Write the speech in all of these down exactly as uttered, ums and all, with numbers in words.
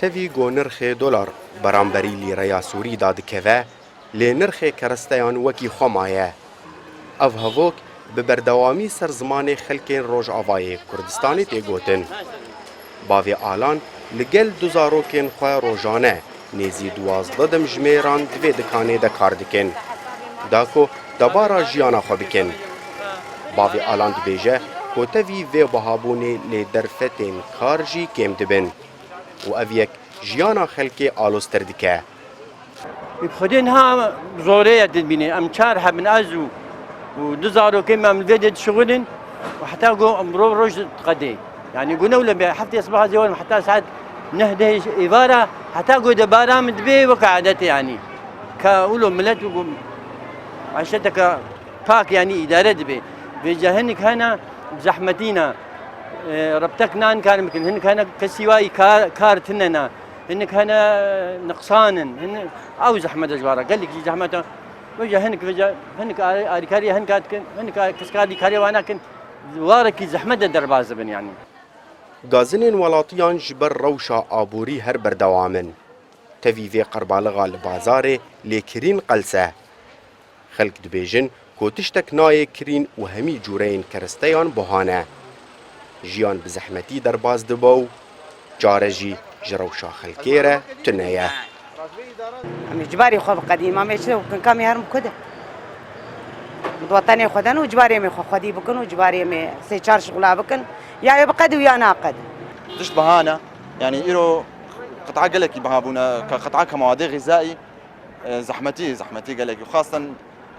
Tevî ku nirxê dolar beramberî lîreya Sûrî dadikeve, lê nirxê keresteyan wekî xwe maye. Ev hevok bi berdewamî ser zimanê xelkên Rojavayê Kurdistanê tê gotin. Bavê Alan li gel du zarokên xwe rojane nêzî duwazdeh demjimêran di vê dikanê de kar dikin. Da ku debara jiyana xwe bikin. Bavê Alan dibêje ku tevî vê bihabûnê lê derfetên kar jî kêm dibin û ev yek jiyana xelkê aloztir dike. Bi Xwedê niha zorê ye dibîne. Em çar hebin, ez û, û du zarokên me, em li vê dê dişixulin û heta ku mirov roj diqedê. Yanî ku newle bê heftê sibaha zê werin heta saet neh deh êvara, heta ku debara min dibê weke adetê yanî. Ka wilo milet û ku eşeteke pak yanî îdare dibe. Vêca hinek hene zehmetî ne. E, rebtek nan karin bikin. Hinek hene kesî wayî kar, kar tine ne. Hinek hene niqsan in. Hinek, ew zehmet e ji wara. Gelek jî zehmet e. Vêca hinek, vêca hinek alîkariyê hinek dikin. Hinek a-, kes alîkariyê wan nakin. Warekî zehmet de derbas dibin yanî. Gazinên welatiyan ji ber rewşa aborî her berdewam in. Tevî vê qerbalixa li bazarê lê kirîn qels e. Xelk dibêjin ku tiştek nayê kirîn û hemî cûreyên keresteyan buha ne. Jiyan bi zehmetî derbas dibe û care jî ji rewşa xelkê re tune ye. Em ê cibarê xwe biqedîn, em ê çi bikin, ka em ê herin bi ku de? Bi wetenê xwe de ne û cibarê em ê xwe xwedî bikin û cibarê em ê sê çar şixula bikin. Ya ê biqedî û ya naqedî. Tişt biha ne. Yanî îro qit'a gelekî biha bûne, ke qit'a ke mewadê xîzayî, e, zehmetî, zehmetî gelekî. Xasten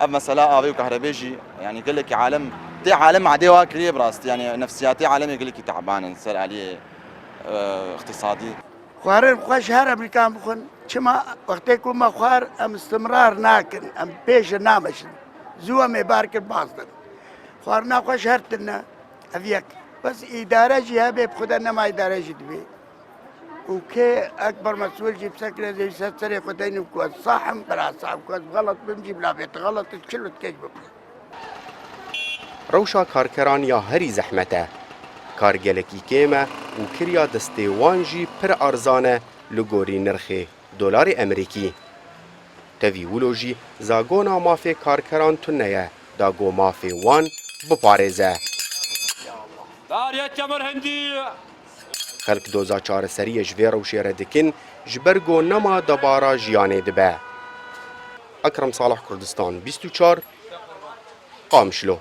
ev mesela avê û kahrebê jî, yanî gelekî alem, tê alem adê wa kiriye bi rastî, yanî nefsiyatê alemê gelekî teban in ser aliyê, e, îqtîsadî. Xwarin xweş her Amerîkan bixwin. Çima wextê ku me xwar em istimrar nakin, em pêşe nameşin. Zû em ê bar kin baz din. Xwarina xweş her tune, ev yek. Bes îdare jî hebe bi xwe de nema îdare jî dibe. Û kê Ekber Mesûl jî bi sekre zê ser serê xwe deynim ku ez sah im, bira sah im, ku ez bi xelet bim jî bila bê tu xelet tu çil û tu kej bibî. Rewşa karkeran ya herî zehmet e. Kar gelekî kêm e û kiriya destê wan jî pir arzan e li gorî nirxê dolarê Emerîkî. Tevî wilo jî zagona mafê karkeran tune ye, da ku mafê wan biparêze. Dariyê Kemerhindî. Xelk doza çareseriyê ji vê rewşê re dikin, ji ber ku nema debara jiyanê dibe. Ekrem Salih, Kurdistan bîst û çar, Qamişlo.